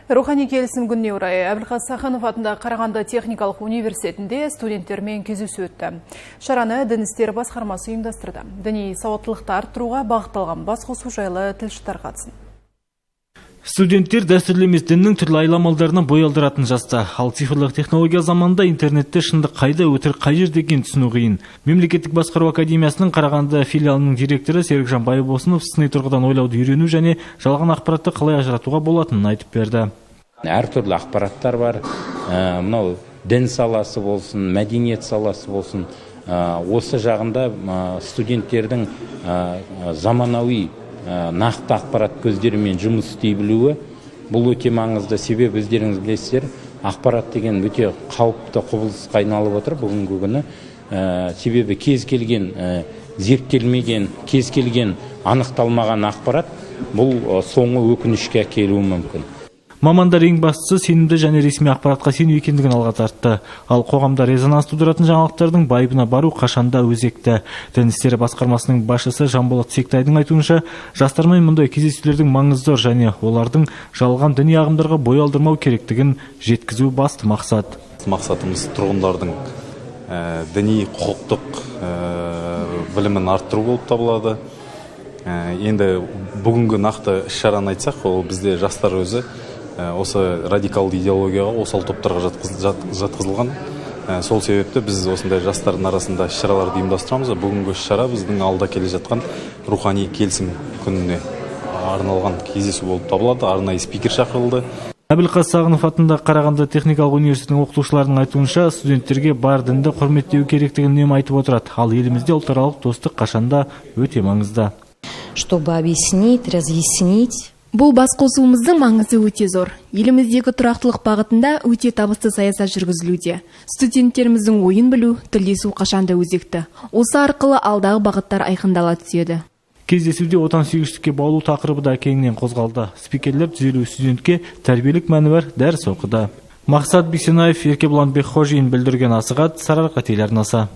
Рухани келісім күніне орай Әбілқас Саханов атындағы Қарағанды техникалық университетінде студенттермен кездесу өтті. Шараны дін істері басқармасы ұйымдастырды. Діни сауаттылықты арттыруға бағытталған басқосу жайлы тілші тарқатсын. Студенттер дәстүрлі емес діннің түрлі айламалдарына бой алдыратын жаста. Ал цифрлық технология заманында интернетте шындық қайда, өтірік қай жерде екенін түсіну қиын. Мемлекеттік басқару академиясының Қарағанды филиалының директоры Серікжан Байбосынов сыни тұрғыдан ойлауды үйрену және жалған ақпаратты қалай ажыратуға болатынын айтып берді. Әртүрлі ақпараттар бар. Мынау дін саласы болсын, мәдениет саласы болсын, осы жағында студенттердің заманауи нақты ақпарат көздерімен жұмыс істей білуі бұл өте маңызды. Себебі өздеріңіз білесіздер, ақпарат деген өте қауіпті құбылысқа айналып отыр бүгінгі күні. Себебі кез келген зерттелмеген, кез келген анықталмаған ақпарат бұл соңы өкінішке әкелуі мүмкін. Мамандар ең бастысы сенімді және ресми ақпаратқа сену екендігін алға тартты. Ал қоғамда резонанс тудыратын жаңалықтардың байыбына бару қашанда өзекті. Дін істері басқармасының басшысы Жанболат Сектайдың айтуынша, жастармен мұндай кездесулердің маңызы зор және олардың жалған діни ағымдарға бой алдырмау керектігін жеткізу басты мақсат. Мақсатымыз тұрғындардың діни құқықтық білімін арттыру болып табылады. Енді бүгінгі нақты іс-шараны айтсақ, ол бізде жастар өзі осы радикалды идеологияға, осал топтарға жатқызылған. Сол себепті біз осындай жастардың арасында іс-шараларды ұйымдастырамыз. Бүгінгі іс-шара біздің алда келе жатқан рухани келісім күніне арналған кездесу болып табылады. Арнайы спикер шақырылды. Әбілқас Сағынов атындағы Қарағанды техникалық университетінің оқытушыларының айтуынша, студенттерге бар дінді құрметтеу керектігін үнемі айтып отырады. Ал елімізде ұлтаралық достық қашанда өте маңызды. Чтобы объяснить, разъяснить. Бұл басқосуымыздың маңызы өте зор. Еліміздегі тұрақтылық бағытында өте табысты саясат жүргізілуде. Студенттеріміздің ойын білу, тілдесу қашанда өзекті. Осы арқылы алдағы бағыттар айқындала түседі. Кездесуде отансүйгіштікке баулу тақырыбы да кеңінен қозғалды. Спикерлер 150 студентке тәрбиелік мәні бар дәріс оқыды. Мақсат Бейсенаев, Еркебұлан Бекқожин, Бүлдірген Асығат, Сарыарқа телеарнасы.